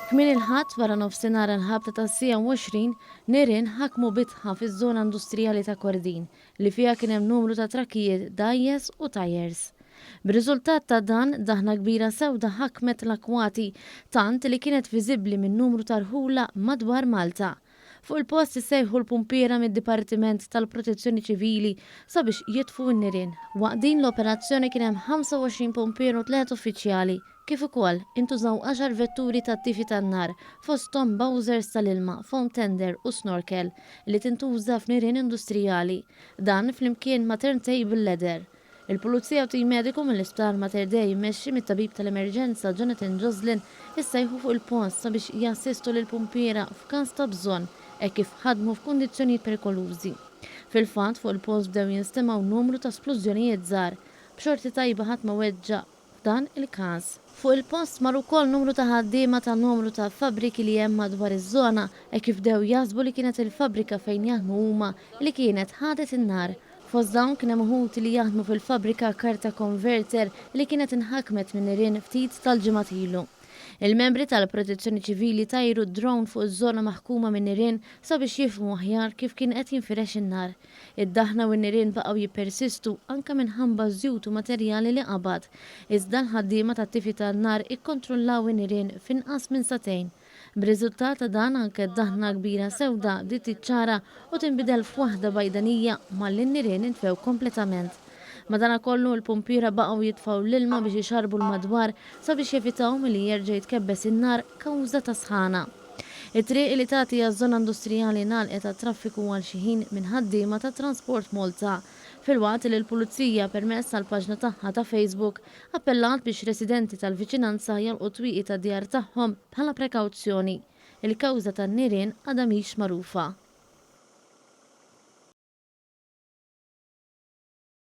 Kmieni l-Ħadd wara nofsinhar għall-ħabta tas-siegħa u 20, nirien ħakmu bitħa fiż-żona industrijali ta' Kordin li fiha kien hemm numru ta' trakkijiet, dgħajjes u tajers. B'riżultat ta' dan, daħna kbira sewda ħakmet l-akwati tant li kienet viżibbli minn numru ta' rħula madwar Malta. Fuq il-post issejħu l-pumpiera mid-Dipartiment tal-Protezzjoni Ċivili sabiex jitfu n-nirien. Waqt din l-operazzjoni kien hemm 25 pumpier u tliet uffiċjali, kif ukoll intużaw għaxar vetturi tat-tifi tan-nar, fosthom bowsers tal-ilma, foam tender u snorkel li tintuża f'nirien industrijali. Dan flimkien ma' turntable ladder. Il-Pulizija u tim mediku mill-Isptar Mater Dei mmexxi mit-tabib tal-emerġenza Jonathan Joslin issejħu fuq il-post sabiex jassistu lill-pumpiera f'każ ta' bżonn hekk kif ħadmu f'kundizzjonijiet perikolużi. Fil-fatt fuq il-post bdew jinstemgħu numru ta' splużjonijiet żgħar. B'xorti tajba ħadd ma weġġa' f'dan il-każ. Fuq il-post mar ukoll numru ta' ħaddiema ta' numru ta' fabbriki li hemm madwar iż-żona hekk kif bdew jaħsbu li kienet il-fabbrika fejn jaħdmu huma li kienet ħadet in-nar. Fost dawn kien hemm uħud li jaħdmu fil-fabbrika Karta Converter li kienet inħakmet min-nirien ftit tal-ġimgħat ilu. Il-membri tal-Protezzjoni Ċivili tajru drone fuq iż-żona maħkuma min-nirien sabiex jifhmu aħjar kif kien qed jinfirex in-nar. Id-daħna u n-nirien baqgħu jippersistu anke minħabba żjut u materjali li qabad. Iżda l-ħaddiema tat-tifi tan-nar ikkontrollaw in-nirien f'inqas minn sagħtejn. B'riżultat ta' dan anke d-daħna kbira sewda bdiet tiċċara u tinbidel f'waħda bajdanija malli n-nirien intfew kompletament. Madanakollu, il-pumpiera baqgħu jitfgħu l-ilma biex ixarrbu l-madwar sabiex jevitaw milli jerġa' jitkebbes in-nar kawża tas-sħana. It-triq li tagħti għaż-żona industrijali ngħalqet għat-traffiku għal xi ħin minn ħaddiema ta' Transport Malta, filwaqt li l-Pulizija permezz tal-paġna tagħha ta' Facebook appellat biex residenti tal-viċinanza jagħlqu t-twieqi tad-djar tagħhom bħala prekawzjoni. Il-kawża tan-nirien għadha mhix magħrufa.